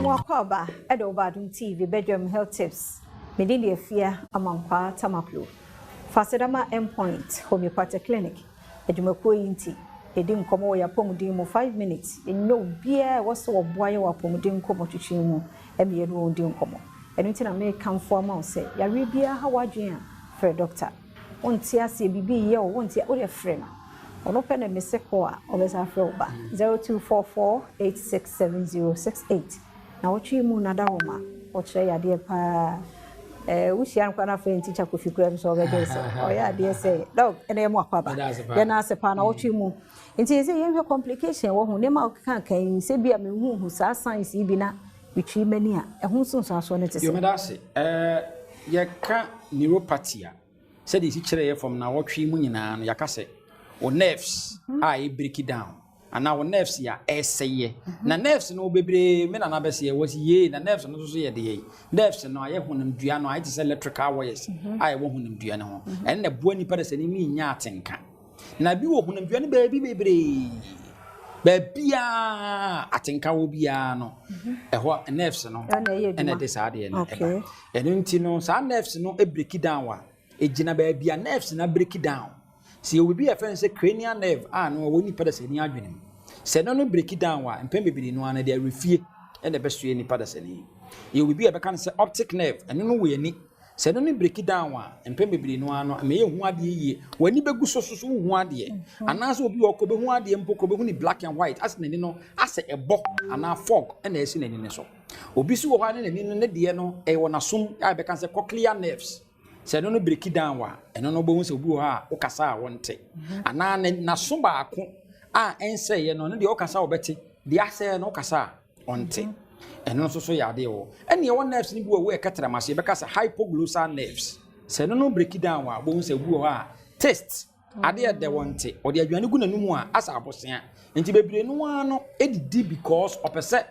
Mema akwaaba ɛde wo ba Adom TV Bedwam Health Tips. Mede de Afia Amankwaa Tamaklo. Fasedama Endpoint Homeopathic Clinic. Adwumakuo yi nti, yɛdi nkɔmmɔ wɔ yɛapɔmuden mu 5 minutes. Ɛnyɛ obiara a ɛwɔ sɛ wɔboa yɛ wɔ apɔmuden nkɔmmɔtwitwi mu ɛma yɛne wɔn di nkɔmmɔ. Ɛno nti na mekamfo ama wo sɛ yareɛ biara ha w'adwene a, frɛ doctor. Wonte aseɛ, biribi yɛ wo, wonte, wode frɛ no. Ɔno pɛ na mese kɔ a, ɔbɛsa frɛ wo ba. 0244 867068. Na wɔtwe mu nada wɔ ma ɔkyerɛ yadeɛ paa. Wohyia no koraa na afei Teacher Kofi kura mu sɛ ɔbɛgye sɛ ɔyɛ adeɛ sɛ dɔg ɛna yɛ mu akɔ aba. Yɛn ase paa na wɔtwe mu. Nti sɛ yɛnhwɛ complication wɔ ho, nneɛma a ɔkeka kan yi, sɛ bi a mehuhu saa signs yi bi na metwi m'ani a, ɛho nso nsoasoɔ no te sɛ. Yomeda ase. Yɛka neuropathy a, sɛdeɛ ɛsi kyerɛ yɛ fam na wɔtwe mu nyinaa no, yɛaka sɛ wo nerves a ɛbreak down anaa wo nerves a ɛsɛeɛ. Na nerves no bebree me nana bɛsɛ wɔ si yie na nerves no nso so yɛ deɛ nerves no ayɛ honam dua no, ayɛ te sɛ electrical wires a ɛwɔ honam dua no ho. Ɛno na ɛboa nipa de sɛ ne mi nya atenka. Na bi wɔ honam dua no baabi bebree, baabiaa atenka wɔ biara no, ɛhɔ nerves no ɛna ɛyɛ ɛna adwuma. Ɛde saa adeɛ no ɛba. Ɛno nti no, saa nerves no break down a, ɛgyina baabi a nerves no break down. Sɛ yɛwɔ biribi a yɛfrɛ no sɛ cranial nerve a no ɛwɔ nipa da sɛ ni adwene mu, sɛ ɛno no break down a, mpɛn bebree no ara no de awerɛfie ɛna ɛbɛsoɛ nipa da sɛ ni. Yɛwɔ biribi a yɛbɛka no sɛ optic nerve, ɛno no wɔ ani. Sɛ ɛno no break down a, mpɛn bebree no ara no ɛma yɛhu adeɛ yie, w'ani bɛgu so wohu adeɛ, anaasɛ obi wɔ kɔ bɛhu adeɛ mpo kɔ bɛhu ne black and white, asɛ n'ani no asɛ ɛbɔ anaa fog ɛna ɛsi n'ani no so. Obi so wɔ hɔ a, ne n'ani no ne deɛ no ɛwɔ n'asom a yɛbɛka sɛ cochlear nerves. Sɛ ɛno no break down a, ɛno no wobɛhu sɛ obi wɔ hɔ a wokasa a wɔnte, anaa ne n'aso baako a ɛnsɛeɛ no, ɛno deɛ wokasa a wɔbɛte, deɛ asɛeɛ no wokasa a ɔnte. Ɛno nso so yɛ adeɛ wɔ. Ɛne ɛwɔ nerves no bi wɔ hɔ a ɛkɛtɛrɛma so, yɛbɛka sɛ hypoglossal nerves. Sɛ ɛno no break down a, wobɛhu sɛ obi wɔ hɔ a taste adeɛ dɛ wɔnte, ɔde aduane gu n'anum a asa abosea. Nti bebree no ara no ɛdidi because ɔpɛ sɛ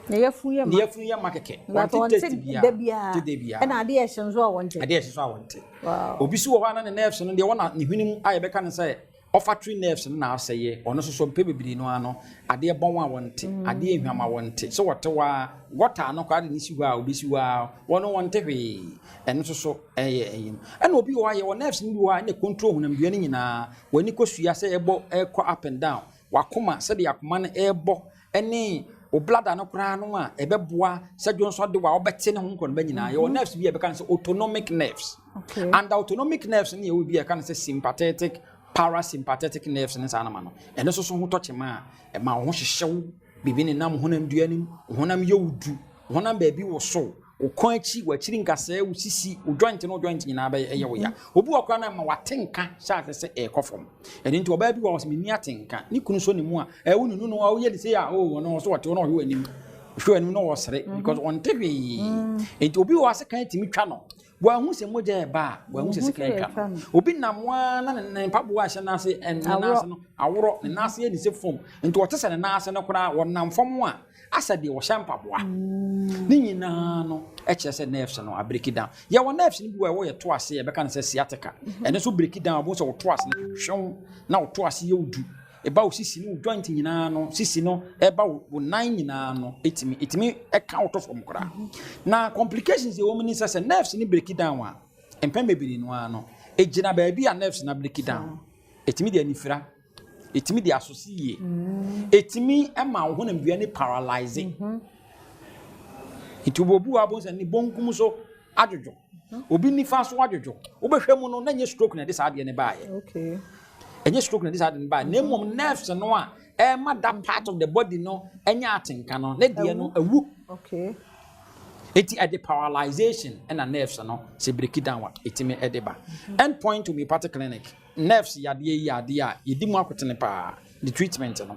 Na yɛfu yɛ ne ma. yɛfunu yɛ ma kɛkɛ. But wɔnte ɔnte taste biara da biara. te da biara. Ɛna adeɛ ɛhyɛ nso a wɔnte. Adeɛ ɛhyɛ so a wɔnte. Obi so wɔ hɔ a na ne nerves no deɛ wɔna ne hwene mu a yɛbɛka no sɛ olfactory nerves no na asɛeɛ. Ɔno nso so mpɛ bebree no ano adeɛ bɔn a wɔnte, adeɛ ehwam a wɔnte. Sɛ wɔte hɔ a, gɔta no koraa de ne si hɔ a, obi si hɔ a, wɔn wɔnte hwee. Ɛno nso so ɛyɛ ɛyi no. Ɛna obi wɔ hɔ a yɛwɔ nerves no bi wɔ hɔ a ɛna control honamdua no nyinaa. W'ani kɔ sua sɛ ɛbɔ ɛkɔ up and down, wakoma sɛdeɛ akoma no ɛrebɔ, ɛne wo bladder no koraa no a ɛbɛboa sɛ dwonsɔ de wa wobɛte ne ho nkɔnba nyinaa. Yɛwɔ nerves bi a yɛbɛka no sɛ autonomic nerves. And autonomic nerves no, yɛwɔ bi a yɛka no sɛ sympathetic, parasympathetic nerves ne saa nama no. Ɛno nso so ho tɔkyema a ɛma wo ho hyehyew, biribi ne nam honam dua no mu, wo honam yɛ wo du, wo honam baabi wɔ so, wo kɔn akyi, w'akyiri nkasɛɛ, wo sisi, wo joint no, wo joint nyinaa bɛyɛ ɛyɛ wo ya. Obi wɔ koraa na ma wate nka hyɛ ase sɛ ɛrekɔ fam. Ɛno nti ɔbaa bi wɔ hɔ sɛ menni ate nka, ne kunu so ne mu a ɛwo nunu no a woyɛ ne sei a, o ɔno ɔso ɔte hɔ na ɔhwɛ w'anim, hwɛ w'anim na ɔsere because ɔnte hwee. Nti obi wɔ hɔ ase kan tumi twa no, wɔahu sɛ mogya ɛba a, wɔahu sɛ sika atwa no. Obi nam waa na ne mpaboa a ɛhyɛ n'ase, ne nan ase no aworɔ, ne nan ase yɛ ne sɛ fam, nti ɔte sɛ ne nan ase no koraa wɔnam fam a asɛ deɛ wɔhyɛ mpaboa. Ne nyinaa no ɛkyerɛ sɛ nerves no abreak down. Yɛwɔ nerves no bi wɔ ɛwɔ yɛ to ase, yɛbɛka no sɛ sciatica. Ɛno nso break down, ɔbo sɛ wɔto ase no hwɛw na wɔto ase yɛ odu, ɛba wo sisi no, wo joint nyinaa no, sisi no ɛba wo nan nyinaa no, ɛtumi ɛka wo to fam koraa. Na complications ɛwɔ mu ni sɛ nerves no break down a, mpɛn bebree no ara no ɛgyina baabi a nerves no break down. Ɛtumi de anifira, ɛtumi de asosi yie, ɛtumi ɛma wo honam dua ne paralyze. Nti obi wɔ abɔ sɛ ne bonkum so adwodwo, obi nifa so adwodwo, wobɛhwɛ mu no na nyɛ stroke na ɛde saa adeɛ no baeɛ. Ɛnyɛ stroke na ɛde saa adeɛ no baeɛ, na mmom nerves no a ɛma that part of the body no ɛnyɛ atenka no ne deɛ no awu. Eti ɛde paralyzation ɛna nerves no sɛ break down a, ɛtumi ɛde ba. End Point Homeopathic Clinic, nerves yadeɛ yi, yadeɛ a yɛdi mu akotene paa ne treatment no.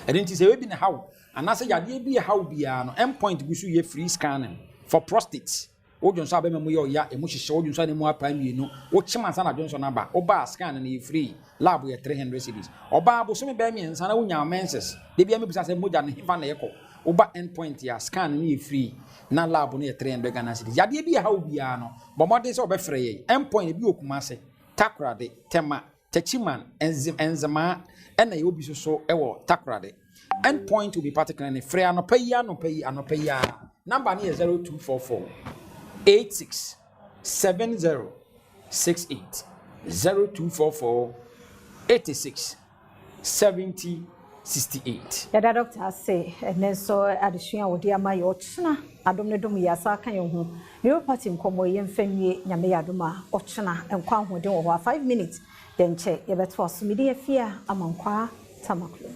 Ɛno nti sɛ ebi na haw anaasɛ yadeɛ bi ɛhaw biara no, End Point gu so yɛ free scanning for prostate. Wodwo nso abɛma mu yɛ ɔya, emu hyehyɛ wodwo nso a ne mu apa mmienu, wokyem ansa na adwo nso no aba. Wobaa, scan no yɛ free, lab yɛ 300 cedis. Ɔbaa, bosome bɛyɛ 3 na wonya menses de bia mebisa sɛ mogya no hefa na ɛkɔ, woba End Point a, scan no yɛ free na lab no yɛ 300 Ghana cedis. Yadeɛ bi ɛhaw biara no, bɔ mmɔden sɛ wɔbɛfrɛ yɛn. End Point ebi wɔ Kumase, Takoradi, Tema. Techiman, Nzemaa, ɛna yɛwɔ bi nso wɔ Takoradi. Endpoint Homeopathic Clinic, frɛ anɔpa yi, anɔpa yi, anɔpa yi ara. Number no yɛ 0244 86 70 68, 0244 86 70 68. Yɛda dɔkta ase ɛnɛ nso adesua a wɔde ama yɛ. Ɔkyena adom ne dom yɛ asa aka yɛn ho neuropathy nkɔmmɔ. Yɛmfa nwie. Nyame yɛ adom a, ɔkyena nkwa ahoɔden wɔ hɔ a, 5 minutes yɛnkyɛ yɛbɛto aso. Mede afie a ama nkwaa Tamaklo.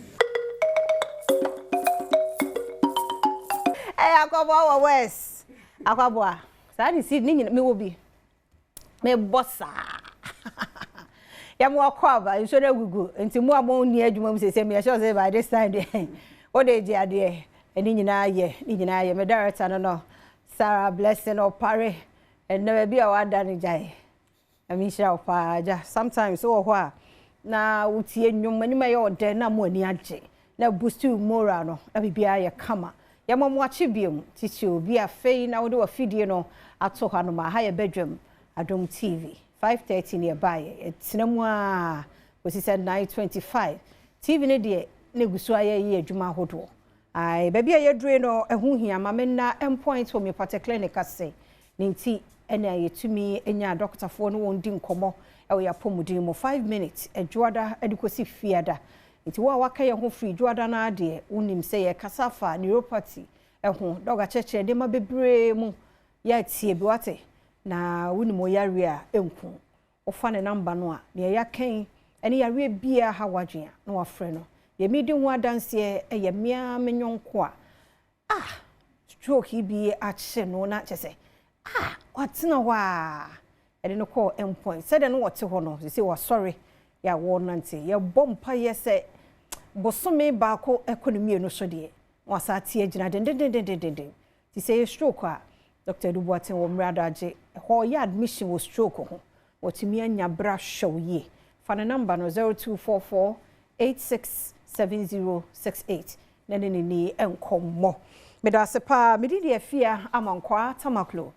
Ɛyɛ Akwaboa wɔ west. Akwaboa saa de si ne nyina mewɔ bi mebɔ saa. Yɛmo akɔ aba nsuo no agugu, nti mo a mo nni adwuma mu sese meyɛ sure sɛ by this time deɛ wode gye adeɛ. Ɛne nyinaa yɛ ne nyinaa yɛ. Me director no, Sarah Blessing Ɔpare, ɛnɛ baabi a wada no gyae. Nyame nhyira wo paa agya. Sometimes wowɔ hɔ a na wotie nnwom anim a ɛyɛ ɔdɛ na mo ani agye na boost wo moral no na biribiara yɛ kama. Yɛma mo akye biom, titi obi afei na wode wafidie no ato hɔ anom a ha yɛ Badwam Adom TV. 5:30 ne yɛbaeɛ, yɛtena mu a kɔsi sɛ 9:25. TV no deɛ ne gu so ayɛ yi adwuma ahodoɔ. Ae, baabi a yɛdure no ɛho hia ma menna Endpoint Homeopathic Clinic ase ne nti ɛna yɛtumi anya dɔkotafoɔ no wɔn di nkɔmmɔ ɛwɔ yɛ apɔmuden mu 5 minutes adwoada de kɔsi fiada. Nti wo a waka yɛn ho firi dwoada no adeɛ, wonim sɛ yɛkasa fa neuropathy ɛho. Dɔga kyerɛkyerɛ nneɛma bebree mu. Yɛatie bi wate na wonim wo yareɛ a ɛnku wofa ne number no a nea yɛakɛn ɛne yareɛ biara ha wadwen a na wafrɛ no. Deɛ medi ho adanseɛ ɛyɛ mmea me nyɔnko a stroke yi bi akye no na kyɛ sɛ watena hɔ a ɛde no kɔɔ Endpoint. Sɛdeɛ no wɔte hɔ no sɛ wasɔre yɛ a wɔrenante. Yɛbɔ mpayɛ sɛ bosome baako ɛkɔ ne mmienu so deɛ na wasa ate agyina dendendendendenden. Nti sɛ yɛ stroke a, Dr. Edu Boateng wɔ mmerɛ adagye ɛhɔ ɔyɛ admission wɔ stroke ho, wɔtumi anya bra hwɛw yie. Fa ne number no 0244 867068 na ne ne ni nkɔmmɔ. Meda ase paa. Mede deɛ afia ama nkwaa Tamaklo.